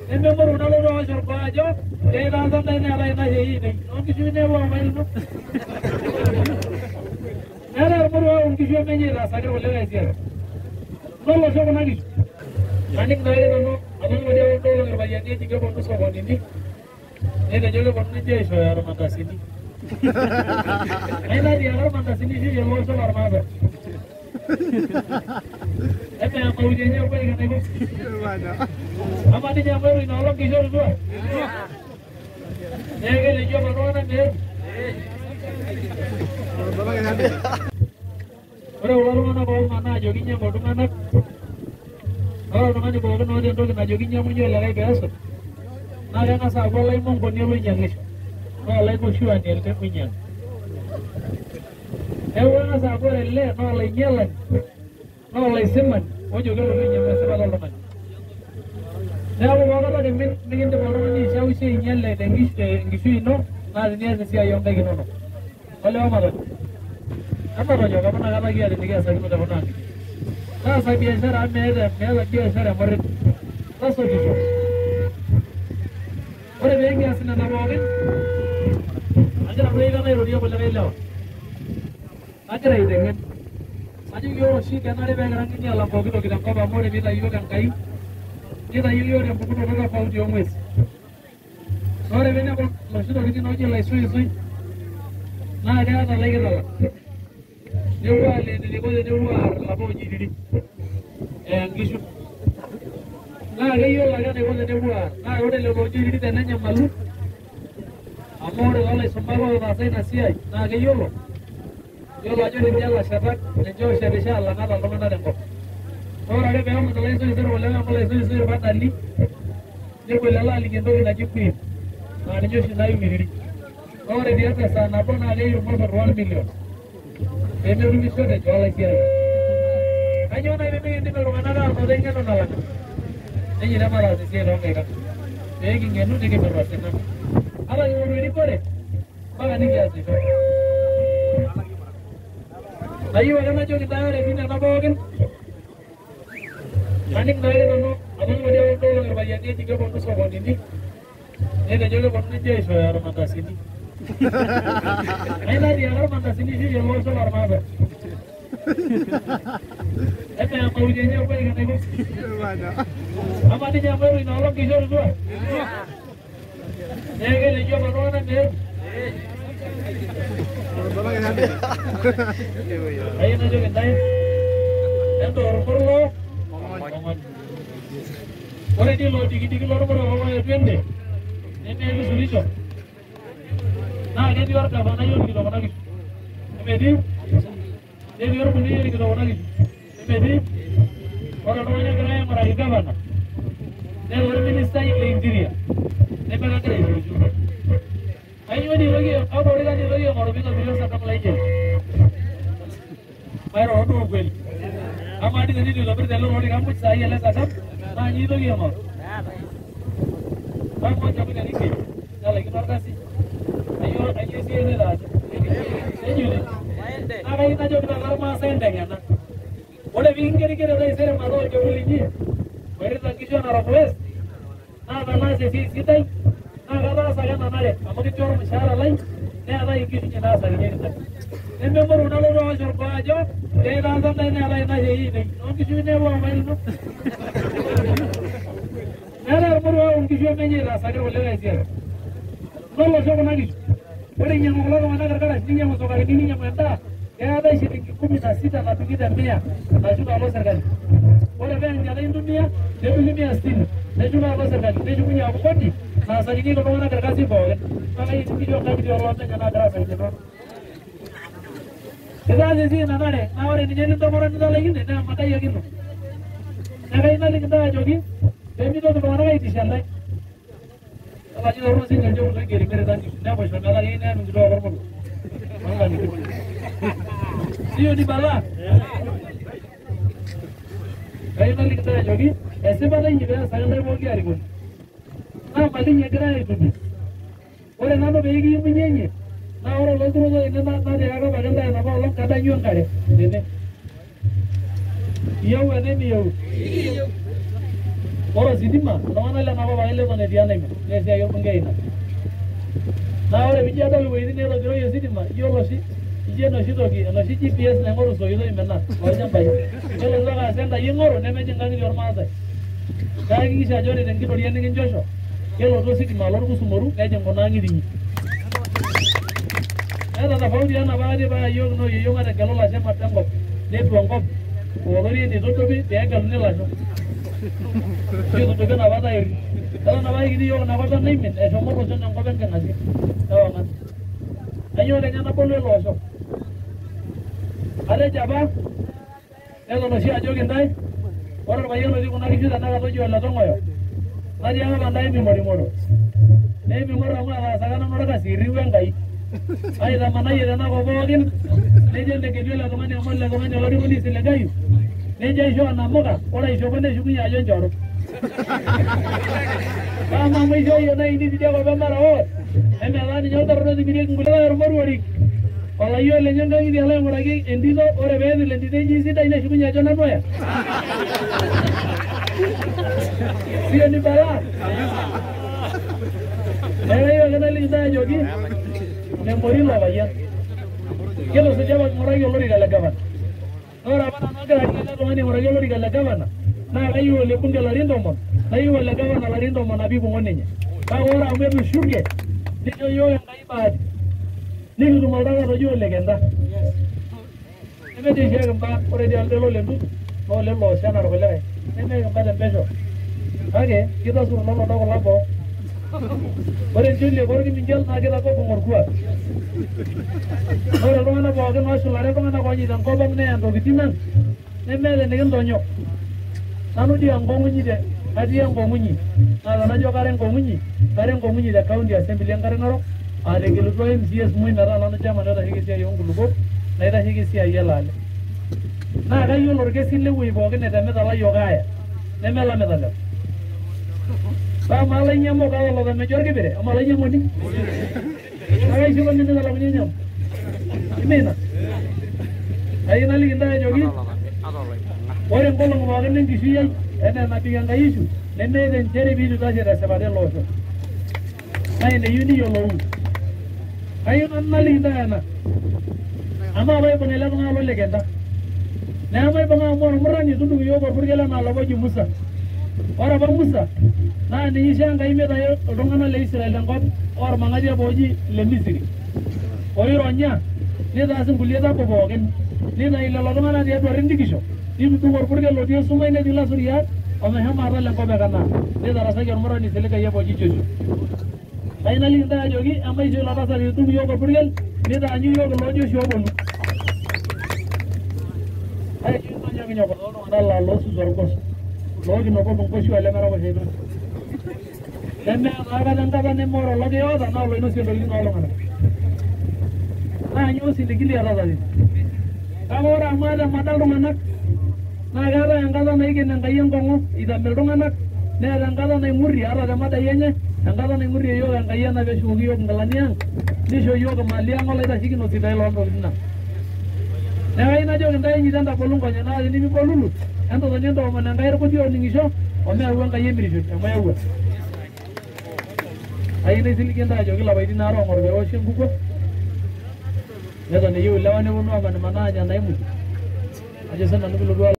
Nememoru nalotu aosh orgoo ajo keitaasa ntae neetae ina sheii oonkishu inepu amailino. Meetae ormoruao inkishu emenye itaasaki irkulikae esiai. Nolosho kuna kishu. Aning naake nanu atoning'o dii apa enkolong irpayiani eji keponu sokonini netejo keponu ninche aishooyo irmandasini. Aina tiaka irmandasini oshi ele osho lormaasai. Eme emauti enye orpaek enaiko. Ama ninye amu ore ina olong kishorutua. Neeku keleju apa iltung'anak meetu. Ore kulo tung'anak omanaa ajo kinyiang'u iltung'anak, ore oltung'ani pookin oota entoki najo kinyiang'unye olikae peesuj, naa keng'as aaku olaimonkoni oloinyiang'isho naa olaikoshuani elde oinyiang'u. Neeku keng'as aaku ore ele naa olainyialani naa olaisimani ojo kelotu ainyiang'u esipata oltung'ani. Neeku pookata ake mikindim oltung'ani aishawishi ainyiala enkishui ino naa tenias esiai oonkaik inonok. Olewa matonyok. Ematonyok amu inakata kiata enikiasakino te kuna ang'itie. Taasa biashara amu meeta biashara emurrit. Tasotisho. Ore pee kias nena pookin, agira duo aikata airorie kulikae lewa. Agira aiteng'en. Ajoki ore oshi kenare pee kira ng'eni alang pooki toki tenkop amu ore piitayu yiok Enkai, nitayio yiok tempukunoto tofauti oo ng'uesi. Naa ore piinepu iloshi tokitin ooji ilaisuisui naa keeta laikitalak. Nepuo aaleen eniko tenepuo aar ilapa ooji tiri eya nkishu. Naa keyiolo ake enaiko tenepuo aar. Naa ore lelo ooji tiri tenenyamalu, amu ore toolaisumak otaasa ina siai naa keyiolo, yiolo ajo ninche ilashetak ninche ooshetisho alang ata iltung'anak tenkop. Naa ore ake peemut ilaisuisui irkulikae amu ilaisuisui irpadali, nepuo lelo aaliki entoki naji queen naa ninye oshi nayu iriri. Naa ore tiatua esaa nabo naa keyiu irmosorr 1 million peemetumi shortage oolaisiayiak. Kainyioo naaji pemikindim iltung'anak aanoto eng'eno nalang'a? Neji mataas esiai toonkaik ang' pee king'enu nikipiru osina. Ata king'oru erikore mpaka nikiasisho. Ayieu ake najoki ntae ore etii nena pookin, aning naake nanu atoning'o dii apa enkolong irpayiani eji keponu sokonini netejo keponu ninche aishooyo irmandasini. Aina tiaka irmandasini oshi ele osho lormaasai. Eme emauti enye orpaek enaiko. Ama ninye amu ore ina olong kishorutua. Neeku keleju apa iltung'anak meetu. Kayieu najoki ntae entoor ormoruo ong'ony. Ore dii ilo dikidiki lormoruo oetuo ende nemetii suluhisho naa ketii orgavanai orikito kuna kishu nemetii, netii orbungei orikito kuna kishu nemetii. Ore oltung'ani ogirai aing'uraki gavana neeta orministai le interior nemekegira aisurisho. Kainyioo dii itoki kakwa orikan itoki aing'oru piitobiri osargam laijo ele? Mairoro duo ukweli. Amaa dii tenitu itobir tele orika muj saai ele sargam naa nyoo itoki aing'oru? Kakwa olchekut tenikij nelaikino orkasi? Kainyioo esiai naitaasi? Nejuti. Naa kayieu najoki taata irmaasai nteng'ena. Ore pikingerikeri taisere mataa olchekut linyi oirrita nkishu e Narok West naa tenaas esiai sidai naa kataasa ake enanare amu kitii ormushaara lai neetae inkishu inyi naasakinyeki ntae. Nememoru nalotu aosh orgoo ajo keitaasa ntae neetae ina sheii oonkishu inepu amailino. Meetae ormoruao inkishu emenye itaasaki irkulikae esiai. Nolosho kuna kishu. Ore inyiang'u kulo tung'anak irkarash ninyiang'u sukarini ninyiang'u endaa keetae shilingi 16 nadung'i te mia nashuko alo serkali. Ore paa enchata intumia nedung'i 160 neshuko alo serkali neshukunye aaku kodi naasakinyeki iltung'anak irkasin pookin. Naa keyieu inkishu oonkang'itie oloopeny naagira aasakinye iltung'anak. Itaas esiai nanare naa ore ninye nintomoro nitalaikine naa emadai ake ino. Neeku kayieu naliki ntae ajoki peemitoki iltung'anak aitisha ntae. Yiolo ajo torrono siinye olchekut oigeri mirita nkishu neposho metaa keyieu neenu nkituak ormoruo toonkang'itie. Sio ni balaa? Kayieu naliki ntae ajoki esipata inyi peesaki ntae pooki arikoni. Naa mali inyi egirai aitumia. Ore nanu pee kiimunyenye naa ore ololturoto tene natiaka apake ntae enapa olong kadanyu enkare tene. Iyieu ene miyieu? Ore ositima iltung'anak lenakop ake leton etii enaimin naa esiai orbungei ina. Naa ore piijo adol iwuejitin naitobiroki ositima ijo oloshi ijo enoshi toki enoshi GPS naing'oru isoitok oimina tolchambai. Kelotu ake aa isentai ing'oru nemejing inkang'itie ormaasai. Kahakikisha ajo ore tenkitoria nikinchosho kelotu ositima alo orkusumoru nejing kuna ang'itie inyi. Eeta tofauti enapa kata paa yiok nooyie mategelu ilasho enkop netua enkop oororie enitodopi peegeluni ilasho. Kitudopi enapa tairi. Eton apa kitii yiok inakop enaimin eshomo iloshon enkop enking'asia ewang'an. Kayieu kenya nabolu ele osho. Atejo apa neton oshi ajoki intae ore orpayian otii kuna kishu tenakata oji ole Tong'oyo natiaka apa ntae ming'oring'oro. Neming'oro amu ataasaka nanu orkasi irriwua Enkai. Aitamanayie tenakop pookin nejo enekeju ele tung'ani amu ele tung'ani olarikoni oisiligayu nejo aishoo namuka ore aishopo neshukunye ajo nchoru. Paa amu ishooyie naini tidia kop e Mara ward emetaa ninye oltaroro otimirieki nkulie ormoruorik olayioni lenye nkang'itie alo aing'uraki entito ore peepil entito eji sidai neshukunye ajo nanu oya. Sio ni balaa. Neeku kayieu ake naliki intae ajoki memori ilo payian. Kitusuja apa king'uraki olorika le gavana. Ore apa nanu agira arik ele tung'ani aing'uraki olorika le gavana naa kayieu ole bunge ilarin 10 nayieu ole gavana ilarin 10 apipung'o ninye. Kake ore amu etushuke nisho yiok Enkai bahati nikitum oltasat oji ole Kenta. Nemetii oshi ekimba ore dii elde ole Ntutu naa ole loosho enaa irkulikae nemekimba tempesho kake kitasur lolodo kulo boo. Ore encholiek orkiminchal naa kitagogong orkuak. Ore iltung'anak pookin ooshulare iltung'anak oonyaita enkop ang neya ntokitin ang nemeeta enikintonyok. Nanu dii enkong'unyi te atii enkong'unyi naa tenajo kara enkong'unyi te county assembly enkare narok aategelutua MCAs muj metaa nanu chairman oitasheki esiai oonkulupuok naitasheki esiai ele ale. Naa kayiolo orkesi lewueji pookin etemita ilayiok aaya nemelamita lelo. Paa malainyamo kake olotamejo orkipire amu olainyang'oni. Kake aishopo ninye nyam. Imina. Kayieu naliki intae ajoki ore nkolong'i pookin enkishui ai enaa enabik Enkai ishu nemeeta enchere piitu itashe tesipata ele osho. Naa ina eyieu niyiolouu. Kayieu nanu naliki intae ena. Amu apa aibung'a ele tung'ani ole Kenta. Neeku maibung'a amu ormurrani itudung iyiok orpurkel enaa olapa oji Musa. Ore apa Musa naa ninye ishoo Enkai mitayu iltung'anak le Israel tenkop ormang'ati apa oji le Misri. Oironya nitaas inkulie tabu pookin. Nitayu lelo tung'anak tiatua rindikisho nitudung orpurkel otii esumai netii ilasuriak omeshomo atal enkop e Kanaan. Nitarasaki ormurrani isiligayu apa oji Joshua. Kayieu naliki intae ajoki emaisho ilo tasat itudung iyiok orpurkel nitaanyu iyiok ilo Joshua oponu. Kayieu nintonyok kulo tung'anak laa loosusu orgos lookinokop inkoshuak lemeraposho aitoki. Nemeeta aikata enkata neme ore olokiota naa oloinosie intokitin ooltung'anak. Naa nyoo osiligi liatata tine. Kake ore amu atemada iltung'anak naa keetae enkata naiken Enkai enkong'u itame iltung'anak neeta enkata naing'urrie ata temadai enye enkata naing'urrie iyiok Enkai ena peeshukoki iyiok inkilani ang nisho iyiok imali ang olaitashekinok sidai loontokitin ang. Neeku kayieu najoki intae enyito entabolu nkonyek naa tenimibolulu entotoni entoomon Enkai irkuti ooning'isho omeyau Enkai emirishoi amu eyawua. Kayieu naisiligie intae ajoki ilapaitin aare oong'or peewoshi enkukuo neton eyieu ilewa neponu aamanimanaa aanya naimutie. Ajo sinanu piilotu